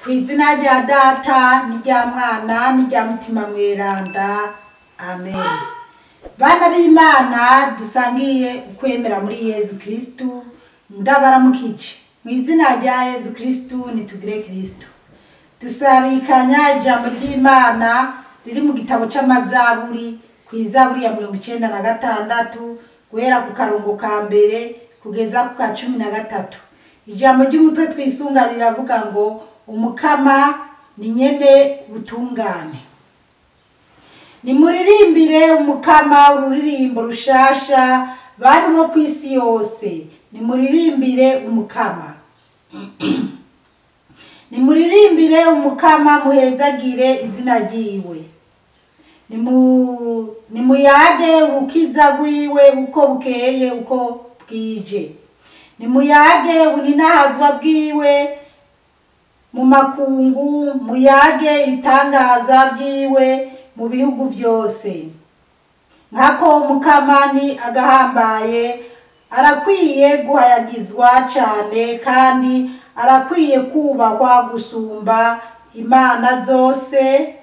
Ku izina rya Data n'irya Mwana n'irya Mutima Mweranda, amen. Bana b'Imana dusangiye ukwemera muri Yezu Kristu, ndabaramukije mu izina rya Yezu Kristu, nitugire Kristu. Dusabikanya ijambo ry'Imana riri mu gitabo c'amazaburi, ku izaburi ya 96 guhera ku karongo ka mbere kugeza ku ka 13. Ijambo ry'umutwe twisunga riravuga ngo Umukama ni nyene ubutungane. Nimuririmbire Umukama ururirimbo rushasha, bantu bo kw'isi yose, nimuririmbire Umukama. Nimuririmbire Umukama muhezagire izina ryiwe. Nimuyage urukiza rwiwe uko bukeye uko bwije. Nimuyage ubuninahazwa bwiwe mu makungu, muyage ibitangaza byiwe mu bihugu byose. Nkako Umukama ni agahambaye, arakwiye guhayagizwa cane, kandi arakwiye kubahwa gusumba imana zose.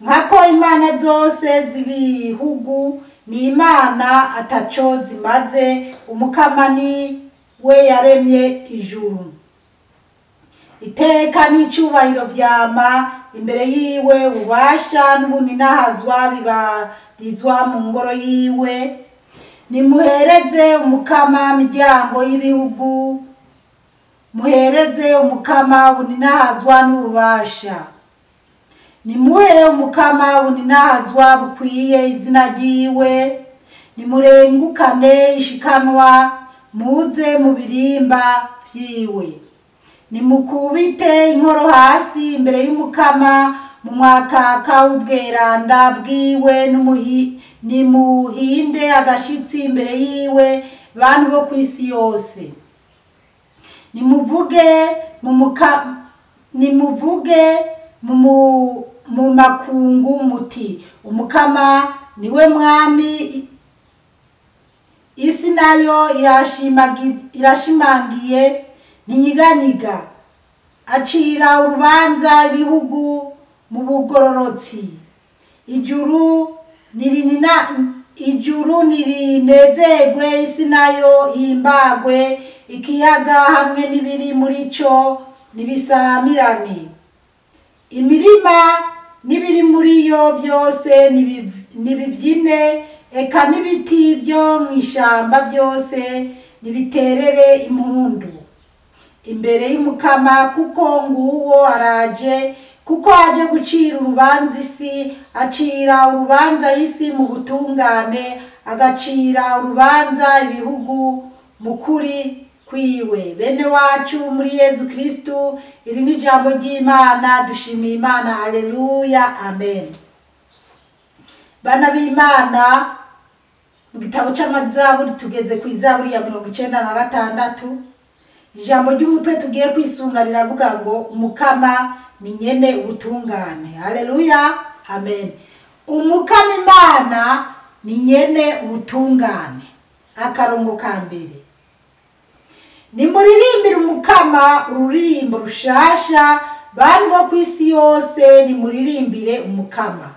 Nkako imana zose z'ibihugu ni imana ataco zimaze, Umukama ni we yaremye ijuru. Iteka n'icubahiro vyama imbere yiwe, ububasha n'ubuninahazwa bibarizwa mu ngoro yiwe. Nimuhereze Umukama miryango y'ibihugu, muhereze Umukama ubuninahazwa n'ububasha. Nimuhe Umukama ubuninahazwa bukwiye izina ryiwe, nimurengukane ishikanwa muze mu birimba vyiwe. Nimukubite inkoro hasi imbere y'Umukama mu mwakaka w'ubweranda bwiwe, nimuhinde agashitsi imbere yiwe, bantu bo kw'isi yose. Nimuvuge mu makungu muti Umukama niwe mwami, isi nayo irashimangiye ntinyiganyiga. Acira urubanza ibihugu mu bugororotsi. Ijuru nirinezerwe, isi nayo ihimbagwe, ikiyaga hamwe n'ibiri muri co nibisamirane. Imirima n'ibiri muri yo byose nibivyine, eka n'ibiti byo mw'ishamba byose nibiterere impundu imbere y'Umukama, kuko nguwo araje, kuko aje gucira urubanza isi. Acira urubanza isi mu butungane, agacira urubanza ibihugu mu kuri kwiwe. Bene wacu muri Yezu Kristu, iri ni ijambo ry'Imana, dushimiye Imana, haleluya, amen. Bana b'Imana, mu gitabo c'amazaburi tugeze ku izaburi ya 96. Ijambo ry'umutwe tugiye kwisunga riravuga ngo Umukama ni nyene ubutungane. Haleluya, amen. Umukama Imana ni nyene ubutungane. Akarongo ka mbere. Nimuririmbire Umukama ururirimbo rushasha, bantu bo kw'isi yose, nimuririmbire Umukama.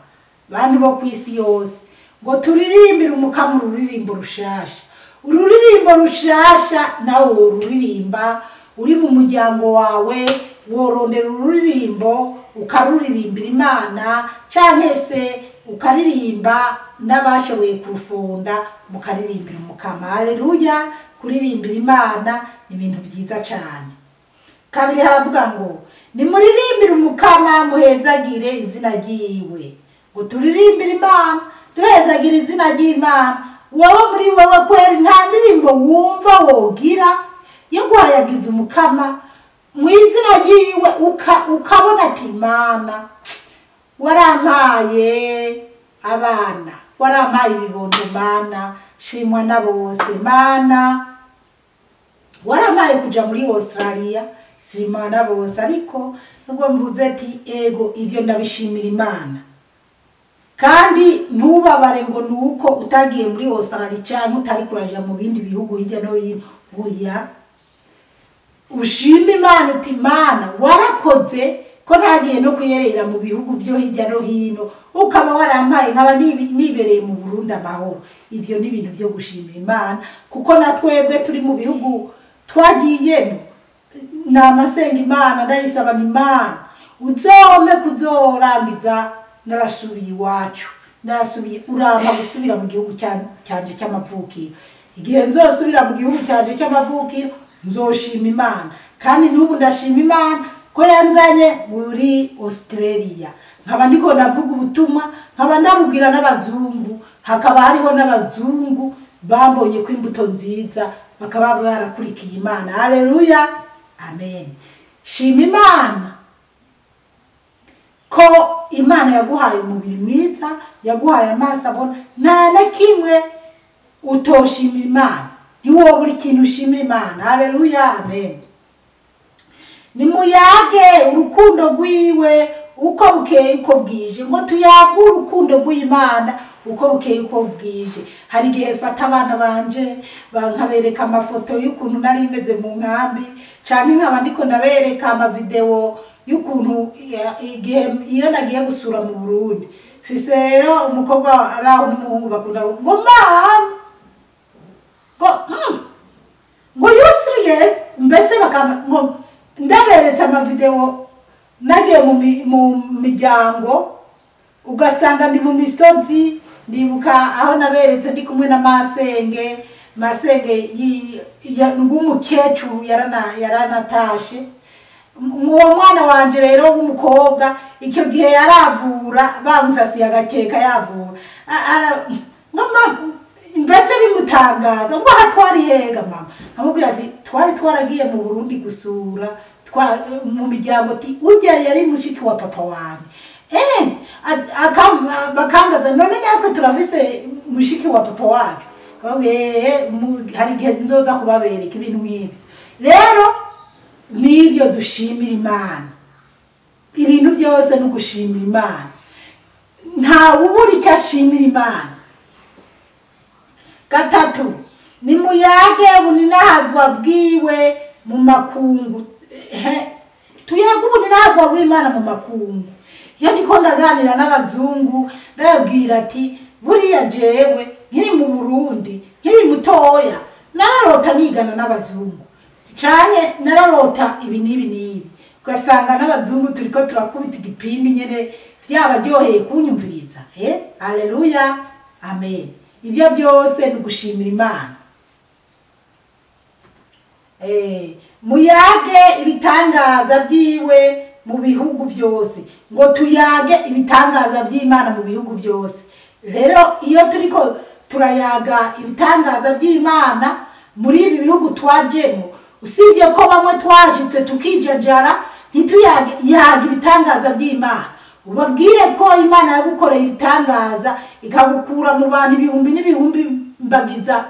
Bantu bo kw'isi yose, ngo turirimbire Umukama ururirimbo rushasha. Ururirimbo rushasha nawe woruririmba uri mu muryango wawe, worondera ururirimbo ukaruririmbira Imana, canke se ukaririmba n'abashoboye kurufunda mukaririmbira Umukama. Haleluya! Kuririmbira Imana ni ibintu vyiza cane. Kabiri haravuga ngo nimuririmbire Umukama muhezagire izina ryiwe. Ngo turirimbire Imana, duhezagire izina ry'Imana. Wowe muri wowe kweri nta ndirimbo wumva wogira yo guhayagiza Umukama mu izina ryiwe, ukabona ati Imana warampaye abana, warampaye ibibondo Mana, shimwa na bose Mana, warampaye kuja muri Australia, shimwa na bose. Ariko nubwo mvuze ati ego ibyo ndabishimira Imana, kandi ntubabare ngo nuko utagiye muri Australia cyangwa utari kuraja mu bindi bihugu hirya no hino. Oya, ushima Imana uti Imana warakoze ko ntagiye no kuyerera mu bihugu byo hirya no hino, ukaba warampaye nkaba nibereye mu Burundi amahoro. Ibyo ni ibintu byo gushimira Imana, kuko na twebwe turi mu bihugu twagiyemo namasenga Imana, ndayisaba Imana uzome kuzorangiza narasubiye iwacu, narasubiye, urampa gusubira mu gihugu cyanje cy'amavukiro. Igihe nzosubira mu gihugu cyanje cy'amavukiro nzoshima Imana, kandi n'ubu ndashima Imana ko yanzanye muri Australia, nkaba ndiko ndavuga ubutumwa, nkaba ndabubwira n'abazungu, hakaba hariho n'abazungu bambonye ko imbuto nziza, bakaba barakurikiye Imana. Haleluya, amen. Shima Imana ko Imana yaguhaye umubiri mwiza, yaguhaye amaso abona, nta na kimwe utoshimira Imana, ntiwobura ikintu ushimira Imana. Haleluya, amen. Nimuyage urukundo rwiwe uko bukeye uko bwije, ngo tuyage urukundo rw'Imana uko bukeye uko bwije. Hari igihe fata abana banje bankabereka amafoto y'ukuntu nari meze mu nkambi, canke nkaba ndiko ndabereka amavideo y'ukuntu igihe iyo nagiye gusura mu Burundi. Fise rero umukobwa araho n'umuhungu bakunda ngo mama, ngo ngo you serious, mbese bakaba ngo ndaberetse amavideo nagiye mu miryango, ugasanga ndi mu misozi. Ndibuka aho naberetse ndi kumwe na masenge, masenge ng'umukecuru yaranatashe. Uwo mwana wanje rero w'umukobwa icyo gihe yaravura, bamusasiye agakeka yavura, mbese bimutangaza ngo aha twari hega mama. Amubwira ati twari twaragiye mu Burundi gusura mu miryango, ati ujya yari mushiki wa papa wanjye. Bakambaza none natwe turafise mushiki wa papa wacu, hari igihe nzoza kubabereka ibintu nk'ibi. Rero nibyo dushimira Imana, ibintu byose ni ugushimira Imana, nta ubura icyo ashimira Imana. Gatatu, nimuyage ubuninahazwa bwiwe mu makungu. Tuyage ubuninahazwa bw'Imana mu makungu. Iyo ndiko ndaganira n'abazungu ndababwira ati buriya jewe nkiri mu Burundi nkiri mutoya nararota nigana n'abazungu cyane, nararota ibi n'ibi n'ibi, ugasanga n'abazungu turiko turakubita igipindi nyene byabaryoheye kunyumviriza. Haleluya, amen. Ibyo byose ni ugushimira Imana. Muyage ibitangaza byiwe mu bihugu byose, ngo tuyage ibitangaza by'Imana mu bihugu byose. Rero iyo turiko turayaga ibitangaza by'Imana muri ibi bihugu twajemo, usibye ko bamwe twashitse tukijajara, ntituyaga ibitangaza by'Imana. Ubabwire ko Imana yagukoreye ibitangaza, ikagukura mu bantu ibihumbi n'ibihumbi mbagiza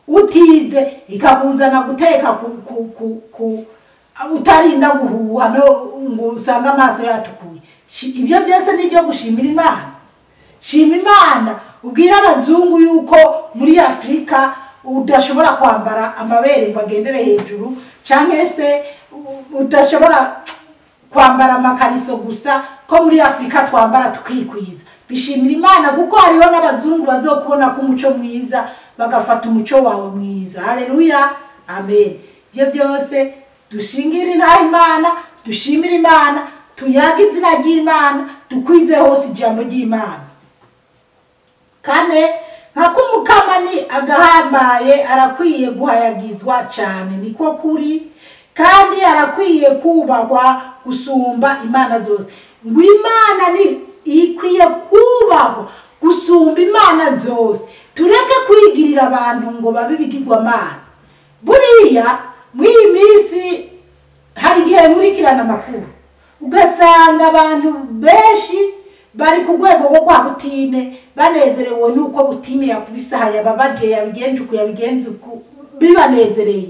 utize, ikakuzana guteka ku utarinda guhuha no ngo usanga amaso yatukuye. Ibyo byose nibyo gushimira Imana. Shima Imana, ubwire abazungu yuko muri Afrika udashobora kwambara amabere ngo agendere hejuru, canke se udashobora kwambara amakariso gusa, ko muri Afrika twambara tukikwiza. Bishimira Imana kuko hariho n'abazungu bazokubona ko umuco mwiza, bagafata umuco wawe mwiza. Haleluya, amen. Ibyo byose dushingire intahe Imana, dushimire Imana, tuyage izina ry'Imana, dukwize hose ijambo ry'Imana. Kane, nka Umukama ni agahambaye, arakwiye guhayagizwa cyane, niko kuri, kandi arakwiye kubahwa gusumba imana zose. Ngo Imana ni ikwiye kubahwa gusumba imana zose. Tureke kwigirira abantu ngo babe ibigirwamana. Buriya muri iyi minsi hari igihe nkurikirana amakuru, ugasanga abantu benshi bari ku rwego rwo kwa Butine, banezerewe nuko Butine yakubise aha, yababaje, yabigenje uku, yabigenze uku, bibanezereye.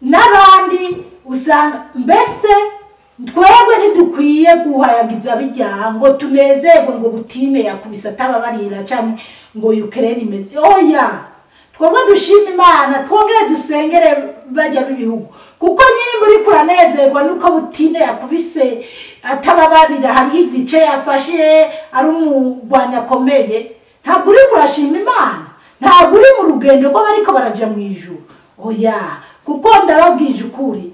N'abandi usanga mbese twebwe ntidukwiye guhayagiza bijya ngo tunezerwe ngo Butine yakubise atababarira cyane ngo Ukraine imeze. Oya, twebwe dushima Imana, twongere dusengere bajya b'ibihugu. Kuko nyimba uriko uranezerwa nuko Butine yakubise atababarira, hariho ibice yafashe ari umugwanyi akomeye, ntabwo uriko urashima Imana, ntabwo uri mu rugendo rw'abariko baraja mu ijuru. Oya, kuko ndababwije ukuri,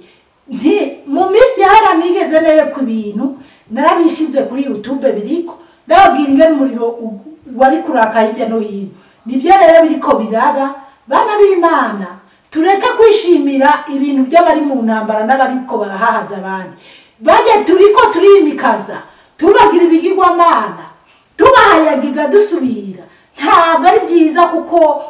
mu minsi yahera nigeze nerekwa ibintu, narabishize kuri YouTube biriko, ndababwira ingene umuriro wari kuraka hirya no hino. Nibyo rero biriko biraba. Bana b'Imana, tureke kwishimira ibintu by'abari mu ntambara n'abariko barahahaza abandi. Bajye turiko turimikaza, tubagira ibigirwamana, tubahayagiza dusubira. Ntabwo ari byiza, kuko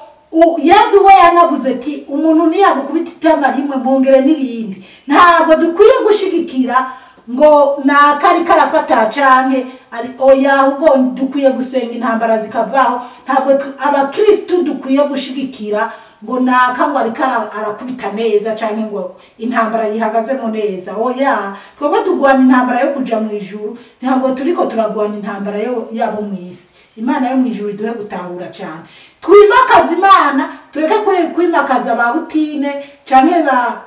Yezu we yanavuze ati umuntu ntiyagukubita itama rimwe mwongere n'irindi. Ntabwo dukwiye gushigikira ngo nakari karafata canke ari oya, ahubwo dukwiye gusenga intambara zikavaho. Ntabwo abakristu dukwiye gushigikira ngo naka ngo ariko arakubita neza canke ngo intambara yihagazemo neza. Oya, twebwe tugwana intambara yo kuja mu ijuru, ntabwo turiko turagwana intambara yabo mu isi. Imana yo mu ijuru iduhe gutahura cyane, twimakaze Imana, tureke kwimakaza ba Butine canke ba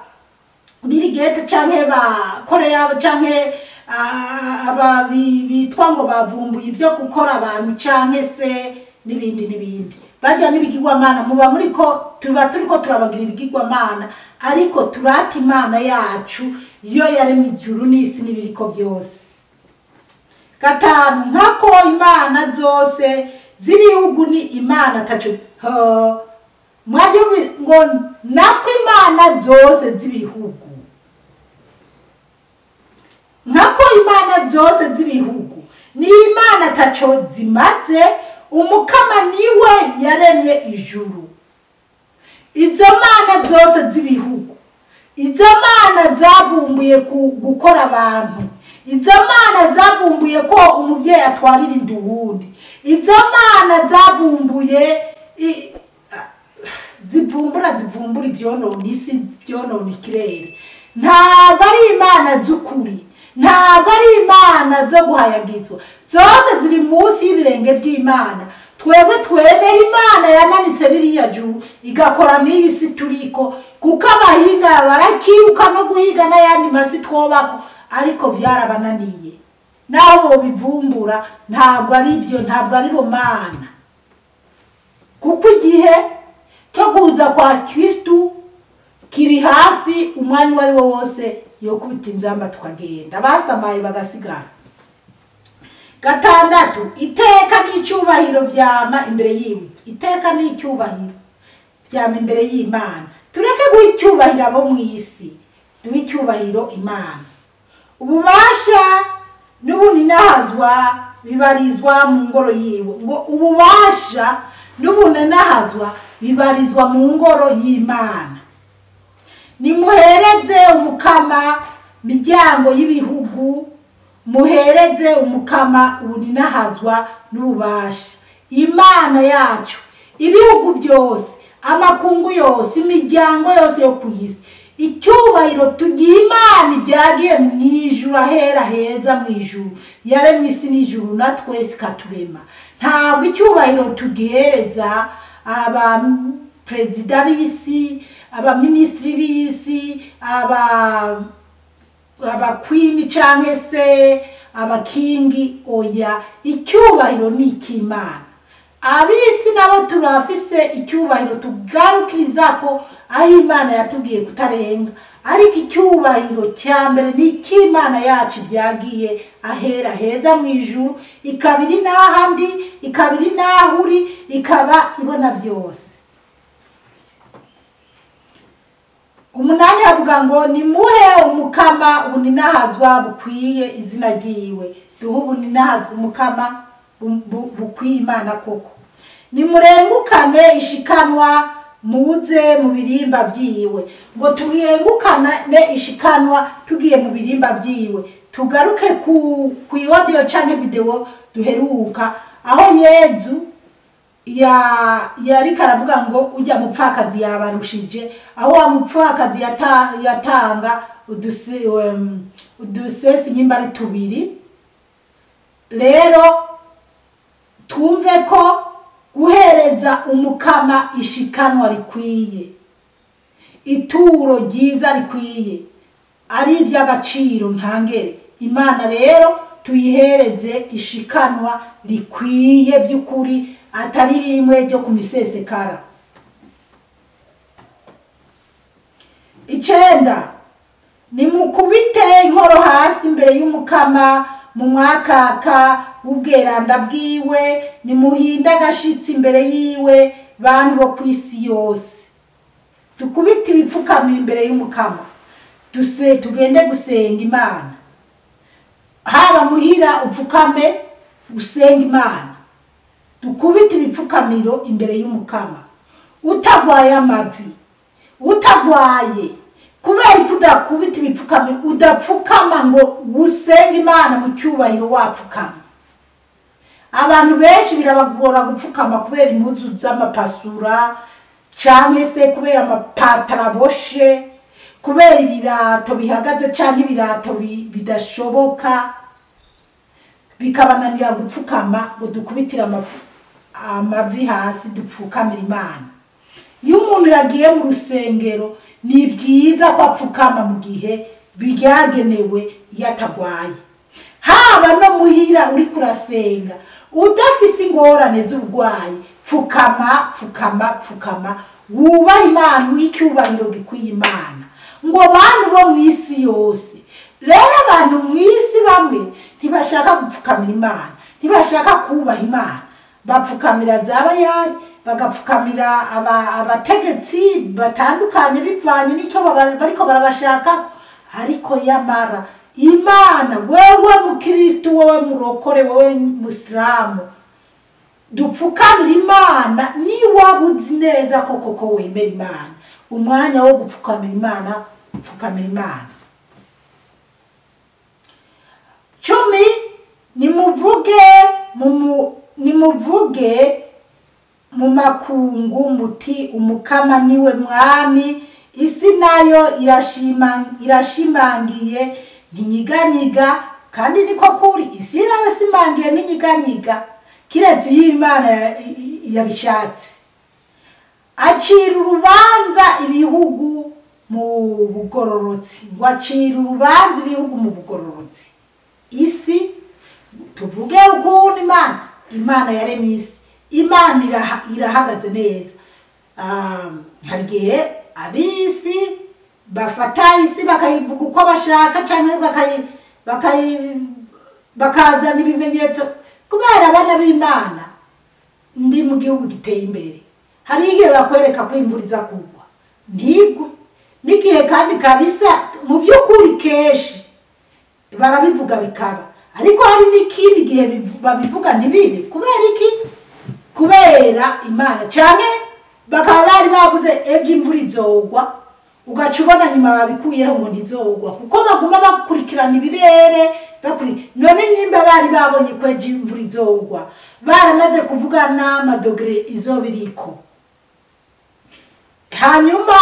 Bill Gates canke ba Korea canke aba bitwa ngo bavumbuye ibyo gukora abantu canke se n'ibindi n'ibindi. Bajya n'ibigirwamana, muba muriko tuba turiko turabagira ibigirwamana, ariko turata Imana yacu yo yaremye ijuru n'isi n'ibiriko byose. Gatanu, nkako imana zose z'ibihugu ni imana tacu. Mwabyumvi ngo nako imana zose z'ibihugu, nkako imana zose z'ibihugu ni imana taco zimaze, Umukama niwe yaremye ijuru. Izo mana zose z'ibihugu, izo mana zavumbuye gukora abantu, izo mana zavumbuye ko umubyeyi atwarira inda uwundi, izo mana zavumbuye zivumbura ibyonona isi, byonona ikirere. Ntabwo ari imana z'ukuri, ntabwo ari imana zo guhayagizwa, zose ziri munsi y'ibirenge by'Imana. Twebwe twemera Imana yamanitse ririya juru igakora n'iyi si turiko, kuko abahinga barakiruka no guhiga n'ayandi masi twobako, ariko byarabananiye. Naho bobivumbura ntabwo ari byo, ntabwo ari bo mana. Kuko igihe cyo kuza kwa Kristu kiri hafi, umwanya uwo ari wo wose yo kubita inzamba tukagenda, basamaye bagasigara. Gatandatu, iteka n'icyubahiro byama imbere yiwe. Iteka n'icyubahiro byama imbere y'Imana. Tureke guha icyubahiro abo mu isi, duhe icyubahiro Imana. Ububasha n'ubuninahazwa bibarizwa mu ngoro yiwe. Ngo ububasha n'ubuninahazwa bibarizwa mu ngoro y'Imana. Nimuhereze Umukama miryango y'ibihugu, muhereze Umukama ubuninahazwa n'ububasha. Imana yacu, ibihugu byose, amakungu yose, imiryango yose yo ku isi, icyubahiro tugiye Imana ibyagiye mu ijuru, ahera heza mu ijuru, yaremye isi n'ijuru na twese ikaturema. Ntabwo icyubahiro tugihereza aba perezida b'isi, abaminisitiri b'isi, abakwini canke se abakingi. Oya, icyubahiro ni icy'Imana. Ab'isi nabo turafise icyubahiro tugarukirizako aho Imana yatubwiye kutarenga, ariko icyubahiro cya mbere ni icy'Imana yacu byagiye ahera heza mu ijuru, ikaba iri n'ahandi, ikaba iri n'aho uri, ikaba ibona byose. Umunani avuga ngo nimuhe Umukama ubuninahazwa bukwiye izina ryiwe. Duhe ubuninahazwa Umukama bukwiye Imana koko. Nimurengukane ishikanwa muze mu birimba byiwe. Ngo turengukane ishikanwa tugiye mu birimba byiwe. Tugaruke ku audio canke video duheruka aho Yezu yariko aravuga ngo ujya mupfakazi yabarushije, aho wa mupfakazi yatanga udusesi nyimba ari tubiri. Rero twumve ko guhereza Umukama ishikanwa rikwiye. ituro ryiza rikwiye, ari iby'agaciro ntangere. Imana rero tuyihereze ishikanwa rikwiye by'ukuri, atari rimwe ryo ku misesekara. 9, nimukubite inkoro hasi imbere y'Umukama mu mwakaka w'ubweranda bwiwe, nimuhinde agashitsi imbere yiwe, bantu bo ku isi yose. Dukubite ibipfukamiro imbere y'Umukama, tugende gusenga Imana. Haba muhira upfukame usenga Imana. Dukubite ibipfukamiro imbere y'Umukama. Utagwaye amavi, utagwaye kubera ko udakubita ibipfukamiro, udapfukama ngo usenge Imana mu cyubahiro wapfukamye. Abantu benshi birabagora gupfukama kubera impuzu z'amapasura, canke se kubera amapatara aboshe, kubera ibirato bihagaze canke ibirato bidashoboka, bikabananira gupfukama ngo dukubitire amavi hasi dupfukamire Imana. Iyo umuntu yagiye mu rusengero ni byiza ko apfukama mu gihe byagenewe iyo atagwaye. Haba no muhira uri kurasenga udafise ingorane z'uburwayi, pfukama, pfukama, pfukama, wubahe Imana, icyubahiro gikwiye Imana. Ngo bantu bo mu isi yose. Rero abantu mu isi bamwe ntibashaka gupfukamira Imana, ntibashaka kubaha Imana, bapfukamira zabayari, bagapfukamira abategetsi batandukanye bivanye n'icyo bariko barabashaka. Ariko yamara Imana, wewe mukristo, wewe murokore, wewe musilamu, dupfukamira Imana. Niba uzi neza koko ko wemera Imana, umwanya wo gupfukamira Imana, pfukamira Imana. 10, nimuvuge mu makungu muti Umukama niwe mwami, isi nayo irashimangiye ntinyiganyiga. Kandi niko kuri, isi irashimangiye ntinyiganyiga kiretse iyo Imana yabishatse. Acira urubanza ibihugu mu bugororotsi, ngo acira urubanza ibihugu mu bugororotsi. Isi tuvuge ukuntu Imana yaremye isi, Imana irahagaze neza. Hari igihe ab'isi bafata isi bakayivuga uko bashaka, canke bakazana ibimenyetso. Kubera abana b'Imana, ndi mu gihugu giteye imbere, hari igihe bakwereka ko imvura iza kugwa ntigwe, n'igihe kandi kabisa mu by'ukuri kenshi barabivuga bikaba. Ariko hari n'ikindi gihe babivuga ntibibe. Kubera iki? Kubera Imana. Canke bakaba bari bavuze ejo imvura izogwa, ugaca ubona nyuma babikuyeho ngo ntizogwa, kuko baguma bakurikirana ibirere. None nyimba bari babonye ko ejo imvura izogwa, baramaze kuvuga n'amadogere izobiriko, hanyuma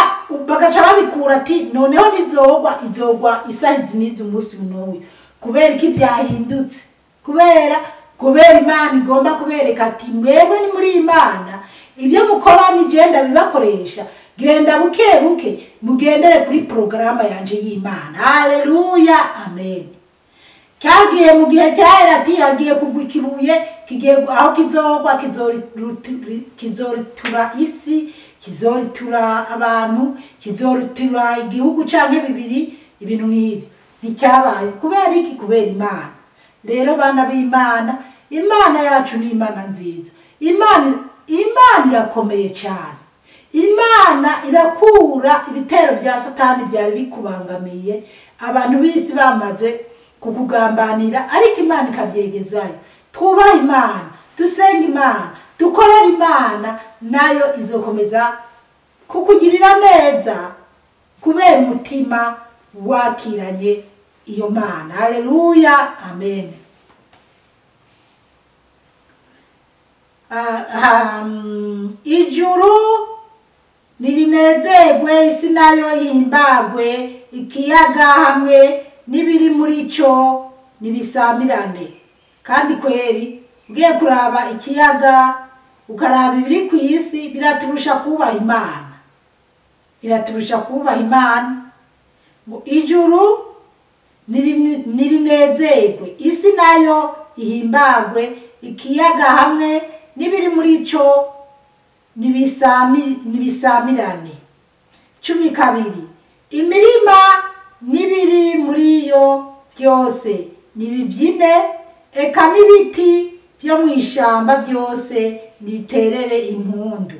bagaca babikura ati noneho ntizogwa, izogwa isaha izi n'izi umunsi n'uyu. Kubera iki vyahindutse? Kubera Imana igomba kubereka ati mwebwe ni muri Imana, ibyo mukora ni genda bibakoresha, genda buke buke mugendere kuri porogaramu yanje y'Imana. Haleluya, amen. Cyagiye mu gihe cyahera ati hagiye kugwa ikibuye, kigiye aho kizogwa, kizoritura isi, kizoritura abantu, kizoritura igihugu canke bibiri, ibintu nk'ibi nticyabaye. Kubera iki? Kubera Imana. Rero bana b'Imana, Imana yacu ni Imana nziza. Imana irakomeye cyane. Imana irakura ibitero bya Satani byari bikubangamiye, abantu b'isi bamaze kukugambanira, ariko Imana ikabyegezayo. Twubahe Imana, dusenga Imana, dukorere Imana, nayo izokomeza kukugirira neza kubera umutima wakiranye iyo Mana. Haleluya, amen. Ijuru nirinezerwe, isi nayo ihimbagwe, ikiyaga hamwe n'ibiri muri cyo nibisamirane. Kandi kweri ugiye kuraba ikiyaga ukaraba ibiri ku isi, biraturusha kubaha Imana. iraturusha kubaha Imana. Ngo ijuru nirinezerwe, isi nayo ihimbagwe, ikiyaga hamwe n'ibiri muri ico nibisamirane. 12 imirima n'ibiri muri yo byose nibibyine, eka n'ibiti byo mu ishamba byose nibiterere impundu.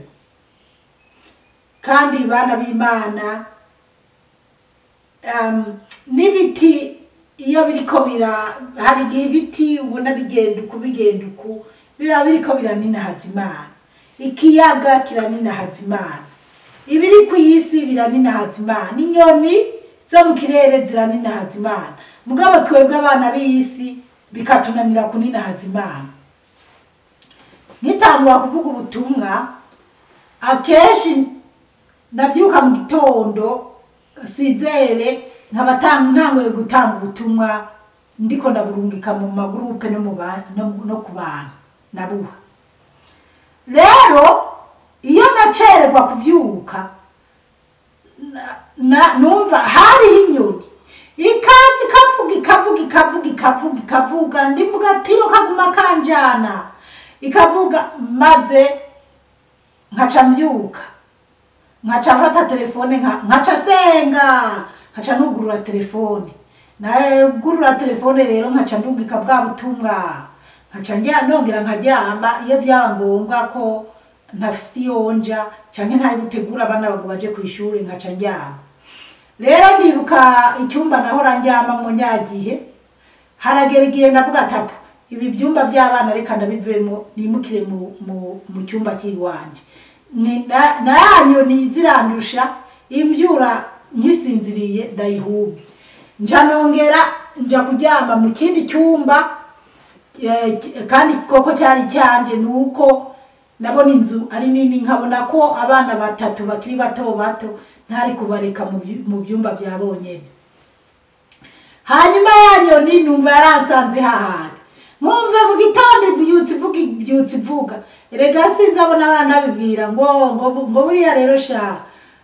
Kandi bana b'Imana, n'ibiti iyo biriko bira, hari igihe ibiti ubona bigenda uku bigenda uku, biba biriko biraninahaza Imana. Ikiyaga kiraninahaza Imana, ibiri ku isi biraninahaza Imana, inyoni zo mu kirere ziraninahaza Imana. Mugabo twebwe abana b'isi bikatunanira kuninahaza Imana. Nkitangura kuvuga ubutumwa, akenshi navyuka mu gitondo sizere nkaba ntanguye gutanga ubutumwa, ndiko ndaburungika mu magurupe no ku bantu nabuha. Rero iyo nacererwa kuvyuka, numva hariho inyoni ikaza ikavuga ikavuga ikavuga ikavuga ikavuga, ndi mu gatiro kaguma kanjana ikavuga, maze nkaca mvyuka, nkaca mfata telefone, nkaca senga, nkaca nugurura telefone. Nagurura telefone rero nkaca ndungika bwa butumwa, nkaca njya nongera nkaryama iyo byaba ngombwa ko ntafise iyo nja canke ntari gutegura abana ngo baje kw'ishure, nkaca ndyama. Rero ndibuka icyumba nahora ndyamamwo nyagihe, haragera igihe ndavuga ati apo ibi byumba by'abana reka ndabivemo, nimukire mu cyumba cy'iwanje. Na ya nyoni zirandusha imbyura nkisinziriye ndayihubwe. Nja nongera nja kuryama mu kindi cyumba, kandi koko cyari cyanje, nuko nabona inzu ari nini, nkabona ko abana batatu bakiri bato bato ntari kubareka mu byumba bya bonyene. Hanyuma ya nyoni numva yaransanze hahandi, nkumva mu gitondo ivyutse ivuga ivyutse ivuga, erega sinzi abona baranabibwira ngo ngo ngo buriya rero sha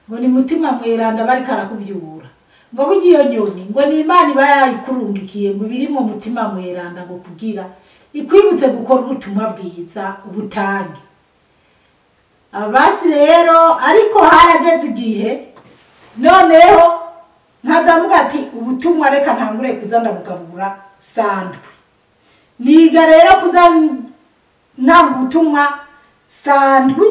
ngo ni mutima mweranda bariko arakuvyura, ngo burya iyo nyoni ngo ni Imana iba yayikurungikiye ngo ibiri mu mutima mweranda ngo kugira ikwibutse gukora ubutumwa bwiza ubutange. Abasi rero ariko harageze igihe noneho nkaza mvuga ati ubutumwa reka ntangure kuza ndabugabura sandwi. Niga rero kuza ntanga ubutumwa sandwi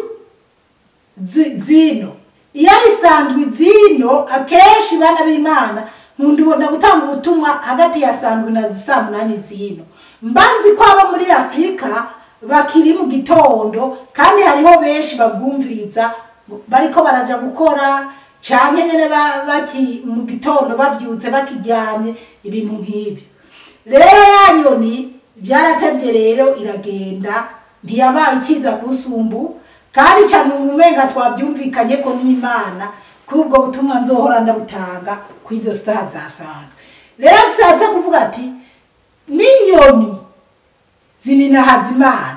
zino. Iyo ari sandwi zino, akenshi bana b'Imana nkunda gutanga ubutumwa hagati ya sandwi na saa munani zino. Mbanzi ko abo muri Afrika bakiri mu gitondo, kandi hariho benshi babwumviriza bariko baraja gukora canke nyene baki mu gitondo bavyutse bakiryamye, ibintu nk'ibyo. Rero ya nyoni byaratevye rero iragenda, ntiyabaye ikiza kusumbu, kandi cane umenga twabyumvikanye ko n'Imana kubwo butumwa nzohora ndabutanga kwizo saha za sandwi. Rero nshatse kuvuga ati n'inyoni zininahaza Imana.